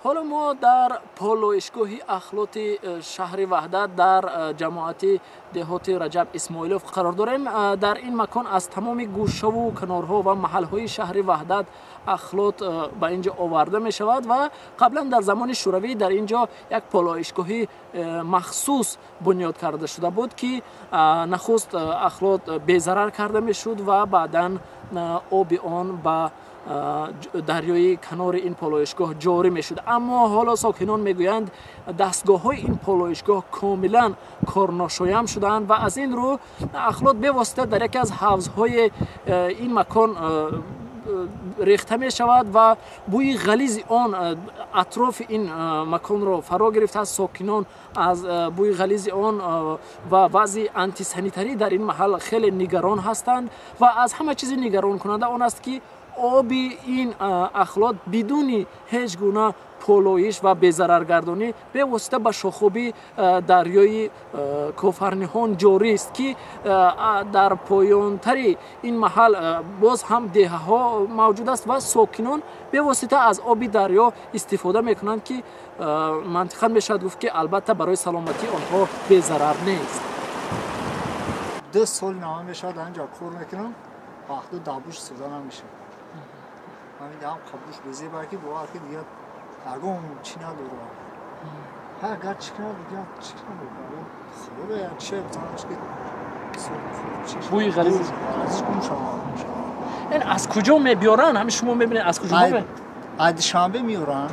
Ҳоло мо дар полоишгоҳи ахлоти шаҳри Ваҳдат дар ҷамоати деҳоти Раҷаб Исмоилов қарор дорем. Дар ин макон аз тамоми гӯшаву канорҳо ва маҳалҳои шаҳри Ваҳдат ахлот ба ин ҷо оварда мешавад ва қаблан дар замони шӯравӣ дар ин ҷо як полоишгоҳи махсус бунёд карда шуда буд, ки нахуст ахлот безарар карда мешуд ва баъдан оби он ба дарёи канори ин полоишгоҳ ҷорӣ мешуд. Аммо ҳоло сокинон мегӯянд, дастгоҳҳои ин полоишгоҳ комилан корношоям шудаанд ва аз ин рӯ ахлот бевосита дар яке аз ҳавзҳои ин макон рехта мешавад ва бӯи ғализи он атрофи ин маконро фаро гирифтааст. Сокинон аз бӯи ғализи он ва вазъи антисанитарӣ дар ин маҳал хеле нигарон ҳастанд ва аз ҳама чизи нигаронкунанда он аст, ки оби ин ахлот бидуни ҳеҷ гуна полоиш ва безараргардонӣ бевосита ба шохоби дарёи Кофарниҳон ҷорист, ки дар поёнтари ин маҳал боз ҳам деҳаҳо мавҷуд аст ва сокинон бевосита аз оби дарё истифода мекунанд, ки мантиқан мешавад гуфт, ки албатта барои саломатии онҳо безарар нест. 2 сол нама мешавад, анҷа кор мекунам, вақту дабуш истифода намешавад. Ҳамин ҳам қабуш безеба, ки бовар ки дигар ягон чӣ надорад. Агар чӣ кунад, дигар чӣ кунад? Худо як чӣ бизанаш, ки бӯи ғализ гум шавад. Ин аз куҷо мебиёранд? Ҳамин шумо мебинед, аз куҷо? Аз Душанбе меоранд,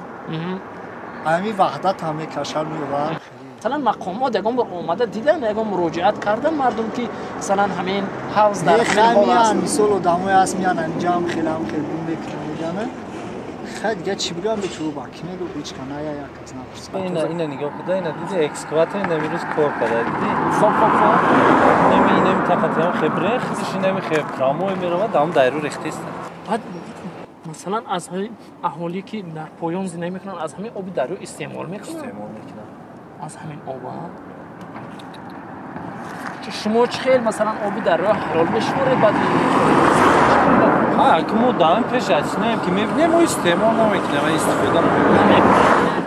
ҳамин Ваҳдат ҳам мекашад, меоранд. Масалан, мақомот ягон бор омада дидан, ягон муроҷиат кардан мардум, ки масалан ҳамин ҳавз дар ҳамин ҳол аст? Мисол, одамое ҳаст, меян инҷаам, хелам хел бум мекунанд, мегӯянд. Хай, дига чӣ бигӯям? Бечӯ ба ки мегӯ, ҳеҷ ка ная, як кас напурсид. Ина нигоҳ куда, ина диди, экскаватор ина вирус кор када, диди? Хоб. Инами, инами тақатиам хебре хизиш, инами хеб прамой меравад, ам дайру рехтест. Баъд масалан аз ҳамин аҳолӣ, ки дар поён зиндагӣ мекунанд, аз ҳамин оби дарё истеъмол мекунанд? Истеъмол мекунанд. Аз ҳамин оба. Шумо чӣ хел масалан оби дарё ҳалол мешуморед баъди? Ҳа, ки мо даҳан пеш аз синаем, ки мебинем, мо истеъмол намекунем, истифода намекунем.